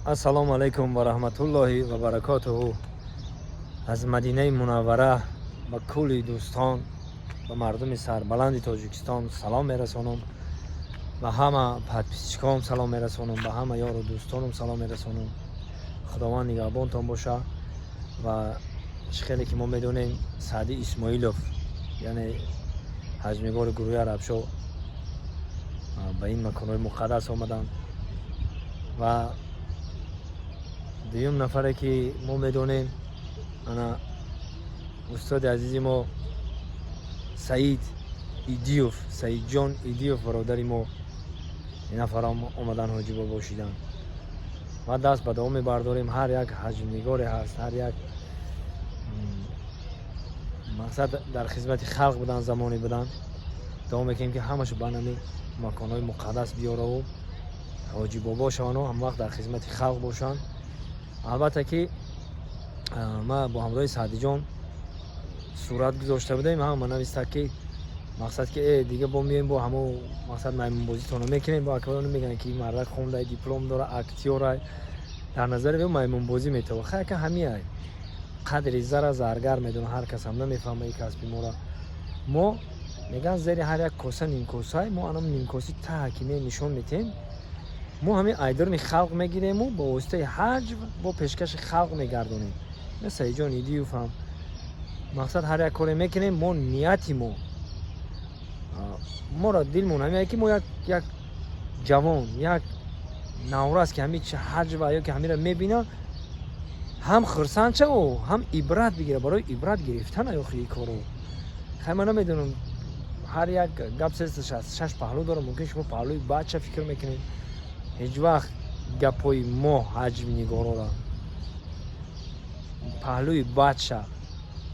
Ассалому алайкум ва раҳматуллоҳи ва баракотуҳу. Аз Мадинаи Мунаввара ба кулли дӯстон, ба мардуми сарбаланди Тоҷикистон салом мерасонам, ба ҳама подписчиком салом мерасонам, ба ҳама ёру дӯстонам салом мерасонам. Худованд нигаҳбонтон боша. Ва чӣ хеле ки мо медонем, Саъдӣ Исмоилов, яъне ҳаҷвнигори гурӯҳи Арабшо, ба ин маконҳои муқаддас омаданд. Ва дуюм нафаре, ки мо медонем, ана устоди азизи мо Саид Идиев, Саидҷон Идиев, бародари мо, ин нафарам омадан, ҳоҷӣ бобо шиданд. Ва даст ба дуо мебардорем. Ҳар як ҳаҷвнигоре ҳаст, ҳар як мақсад дар хизмати халқ будан, замоне будан, дуо мекунем, ки ҳамашу ба нами маконҳои муқаддас биёраву ҳоҷӣ бобо шавану ҳамвақт дар хизмати халқ бошанд. Албатта ки ма бо ҳамроҳи Саъдиҷон сурат гузошта будем. Ҳама нависта, ки мақсад ки дига бо меоем, бо ҳамо мақсад маймунбозитонро мекунем. Бо акбарон мегӯянд, ки мардак хондай, диплом дора, актёрай, дар назари ӯ маймунбозӣ метава. Хайка, ҳамиай қадри зара заргар медона, ҳар кас ҳам намефаҳма и касби мора. Мо мегӯянд, зери ҳар як коса нимкосай. Мо анам нимкоси таҳа ки ме нишон метиҳем, мо ҳамин айдорни халқ мегирему бо воситаи ҳаҷв бо пешкаши халқ мегардонем. Саидҷон Идиев ҳам мақсад ҳар як коре мекунем, мо нияти мо, моро дилмон ҳамин, ки мо як ҷавон, як наврас, ки ҳамин ҳаҷва ё ки ҳаминро мебина, ҳам хурсанд шаву, ҳам ибрат бигира. Барои ибрат гирифтан охи ин коро. Хай, ман намедонам, ҳар як гап 366 паҳлӯ дорад. Мумкин шумо паҳлӯи бача фикр мекунед. Ҳеҷ вақт гапҳои мо, ҳаҷвнигорора, паҳлӯи бадша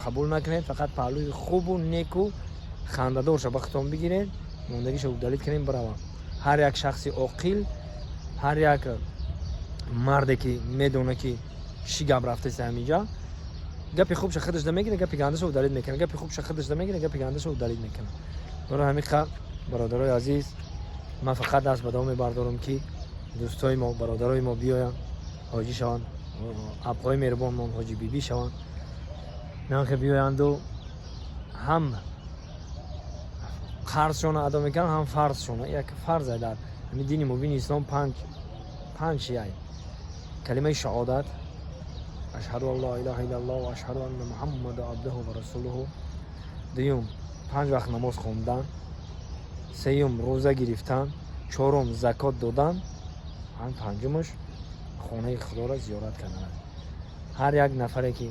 қабул накунед, фақат паҳлӯи хубу неку хандадорша ба худтон бигиред, мондагиша удалить кунед, биравам. Ҳар як шахси оқил, ҳар як марде, ки медона, ки чӣ гап рафтаст ҳаминҷа, гапи хубша худаш мегира, гапи гандаша удалить мекунад, гапи хубша худаш мегира, гапи гандаша удалить мекунад. Барои ҳамин ха, бародарои азиз, ман фақат даст ба дуо мебардорам, ки дӯстои мо, бародарои мо биёянд, ҳоҷӣ шаванд, абқои меҳрубонмон ҳоҷи бибӣ шаванд, нахе биёянду ҳам қарзшона адо мекунанд, ҳам фарзшона. Як фарзе дар ҳамин дини мубини ислом панҷ чиай: калимаи шаҳодат, ашҳаду ан ла илаҳа иллаллоҳ ва ашҳаду анна Муҳаммада абдуҳу ва расулуҳу, дуюм, панҷ вақт намоз хондан, сеюм, рӯза гирифтан, чорум, закот додан, ҳам панҷумаш, хонаи Худоро зиёрат кардан. Ҳар як нафаре, ки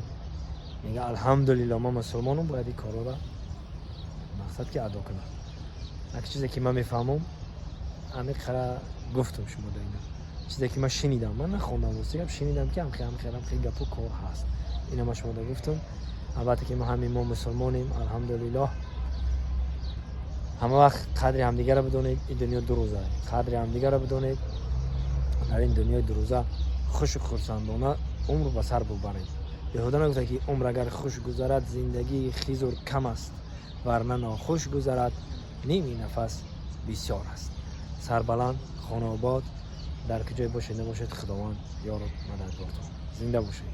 мега: «Алҳамдулилло, ман мусулмонам», бояд ин корҳоро мақсад ки адо кунад. Як чизе, ки ман мефаҳмам, амиқара гуфтам шумо да. Ина чизе, ки ман шинидам, ман нахондам, рости гап, шинидам, ки ҳамхе ҳамхе ҳамхе гапу кор ҳаст. Ина ман шумо да гуфтам. Албатта ки мо ҳамин мо мусулмонем, алҳамдулиллоҳ. Ҳама вақт қадри ҳамдигарро бидонед. Ин дунё 2 рӯза, қадри ҳамдигарро бидонед. Дар ин дунёи 2 рӯза хушу хурсандона умр ба сар бубаред. Беҳуда нагуфта, ки умр агар хуш гузарад, зиндагии хизур кам аст, варна нохуш гузарад, ними нафас бисёр аст. Сарбаланд, хонаобод, дар куҷое бошед, набошед, Худованд ёру мададгортон. Зинда бошед.